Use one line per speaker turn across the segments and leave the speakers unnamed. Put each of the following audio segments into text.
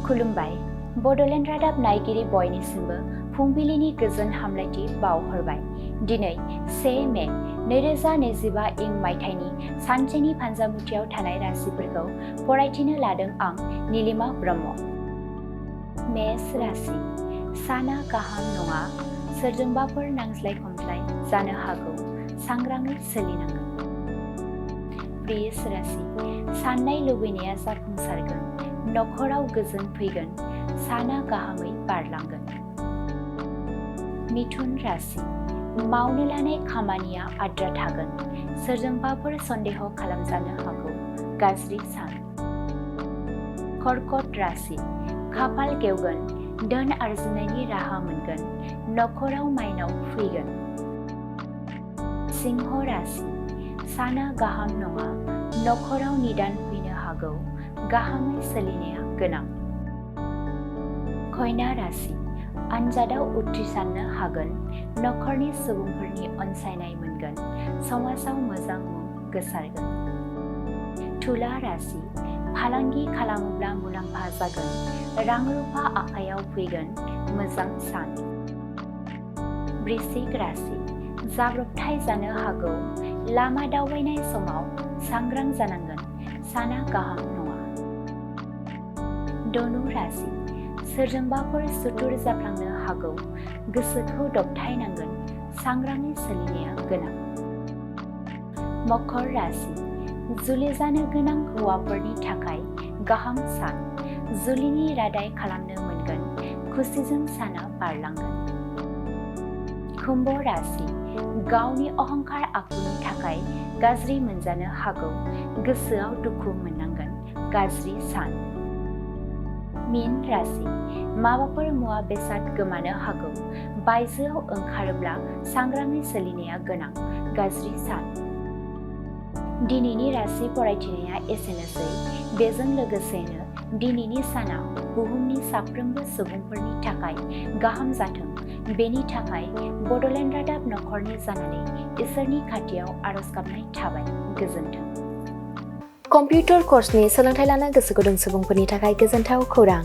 खुलुमबाय बड'लेण्ड रादाब नायगिरि बयनिसिमबो फुंबिलिनि गोजोन हामलायथि बावहरबाय। दिनै 1 मे 2025 इं मायथाइनि सानसेनि फान्जामुथियाव थानाय राशिफोरखौ फरायथिनो लादों आं नीलिमा ब्रह्म। मेष राशि साना गाहाम नङा, सोरजोंबाफोर नांज्लाय खमज्लाय जानो हागौ, सांग्राङै सोलिनांगोन। वृष राशि साननाय लुबैनाया जाफुंसारगोन, नखराव गोजोन फैगोन, साना गाहामै बारलांगोन। मिथुन राशि मावनो लानाय खामानिया आद्रा थागोन, सोरजोंबाफोर सन्देह खालामजानो हागौ, गाज्रि सान। कर्कट राशि खाफाल गेवगोन, धोन आरजिनायनि राहा मोनगोन, नखराव माइनाव फैगोन। सिंह राशि साना गाहाम नङा, नखराव निदान फैनो हागौ, गाहामै सोलिनाया गोनां। कन्या राशि आनजादाव उथ्रिसारनो हागोन, नखरनि सुबुंफोरनि अनसायनाय मोनगोन, समाजाव मोजां मुं गोसारगोन। तुला राशि फालांगि खालामोब्ला मुलाम्फा जागोन, रां रुफा आखायाव फैगोन, मोजां सान। वृश्चिक राशि जाब्रबथाय जानो हागौ, लामा दावबायनाय समाव सांग्रां जानांगोन, साना गाहाम नङा। धनु राशि सोरजोंबाफोर सुथुर जाफ्लांनो हागौ, गोसोखौ दबथायनांगोन, सांग्राङै सोलिनाया गोनां। मकर राशि जुलि जानो गोनां हौवाफोरनि थाखाय गाहाम सान, जुलिनि रादाय खालामनो मोनगोन, खुसिजों साना बारलांगोन। कुम्भ राशि गावनि अहंकार आखुनि थाखाय गाज्रि मोनजानो हागौ, गोसोआव दुखु मोननांगोन, गाज्रि सान। मीन राशि माबाफोर मुवा बेसाद गोमानो हागौ, बायजोआव ओंखारोब्ला सांग्राङै सोलिनाया गोनां, गाज्रि सान। दिनैनि राशि फरायथिनाया एसेनोसै। बेजों लोगोसेनो दिनैनि साना बुहुमनि साफ्रोमबो सुबुंफोरनि थाखाय गाहाम जाथों, बेनि थाखाय बड'लेण्ड रादाब नखरनि जानानै इसोरनि खाथियाव आरज गाबनाय थाबाय। गोजोन्थों।
कम्पिउटार कर्सनि सोलोंथाइ लानो गोसो गुदुं सुबुंफोरनि थाखाय गोजोनथाव खौरां।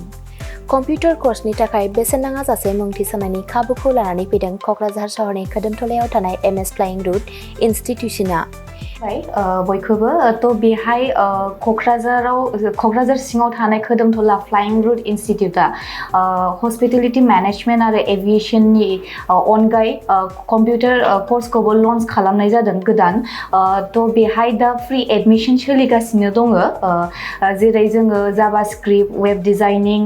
कम्पिउटार कर्सनि थाखाय बेसेन नाङाजासे मुं थिसननायनि खाबुखौ लानानै फैदों क'क्राझार सहरनि खोदोमथलायाव थानाय MS फ्लाइं रुट इनस्टिट्यूशनआ।
बयखौबो बेहाय क'क्राझार सिङाव थानाय खोदोमथला फ्लाइं रुट इनस्टिट्यूटआ हस्पिटेलिटी मेनेजमेन्ट आरो एभिएशननि अनगायै कम्पिउटार कर्सखौबो लन्च खालामनाय जादों गोदान। बेहाय दा फ्रि एडमिशन सोलिगासिनो दङ, जेरै जोङो JavaScript, web designing,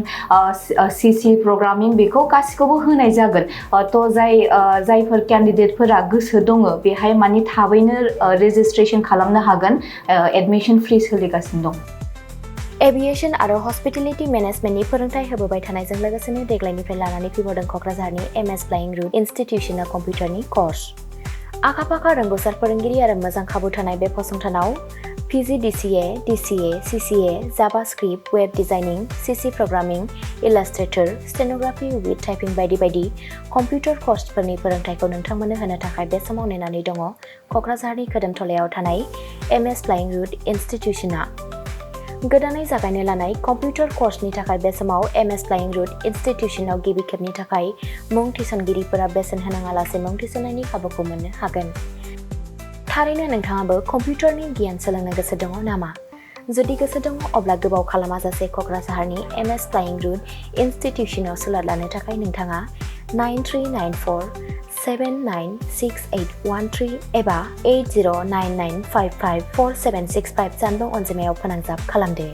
CC programming बेखौ गासिखौबो होनाय जागोन। जायफोर केन्डिडेटफोरा गोसो दङ बेहाय माने थाबैनो रेजिस्ट्रेशन खालामनो हागोन, एडमिशन फ्रि सोलिगासिनो दं।
एभिएशन आरो हस्पिटेलिटी मेनेजमेन्टनि फोरोंथाय होबोबाय थानायजों लोगोसेनो देग्लायनिफ्राय लानानै फैबावदों क'क्राझारनि MS फ्लाइं रुट इनस्टिट्यूशनआ कम्पिउटारनि कर्स। आखा-फाखा रोंग'सार फोरोंगिरि आरो मोजां खाबु थानाय बे फसंथानाव PGDCA, DCA, CCA, JavaScript, web designing, CC programming, illustrator, stenography with typing बायदि बायदि कम्पिउटार कर्सफोरनि फोरोंथायखौ नोंथांमोननो होनो थाखाय बे समाव नेनानै दङ क'क्राझारनि खोदोमथलायाव थानाय MS फ्लाइं रुट इनस्टिट्यूशनआ। गोदानै जागायनो लानाय कम्पिउटार कर्सनि थाखाय बे समाव MS फ्लाइं रुट इनस्टिट्यूशनआव गिबि खेबनि थाखाय मुं थिसनगिरिफोरा बेसेन होनाङालासे मुं थिसननायनि खाबुखौ मोननो हागोन। थारैनो नोंथाङाबो कम्पिउटारनि गियान सोलोंनो गोसो दङ नामा? जुदि गोसो दङ अब्ला गोबाव खालामाजासे क'क्राझारनि MS फ्लाइं रुट इनस्टिट्यूशनआव सोलों लानो थाखाय नोंथाङा 9394796813 एबा 8099554765 जानबुं अनजिमायाव फोनांजाब खालामदो।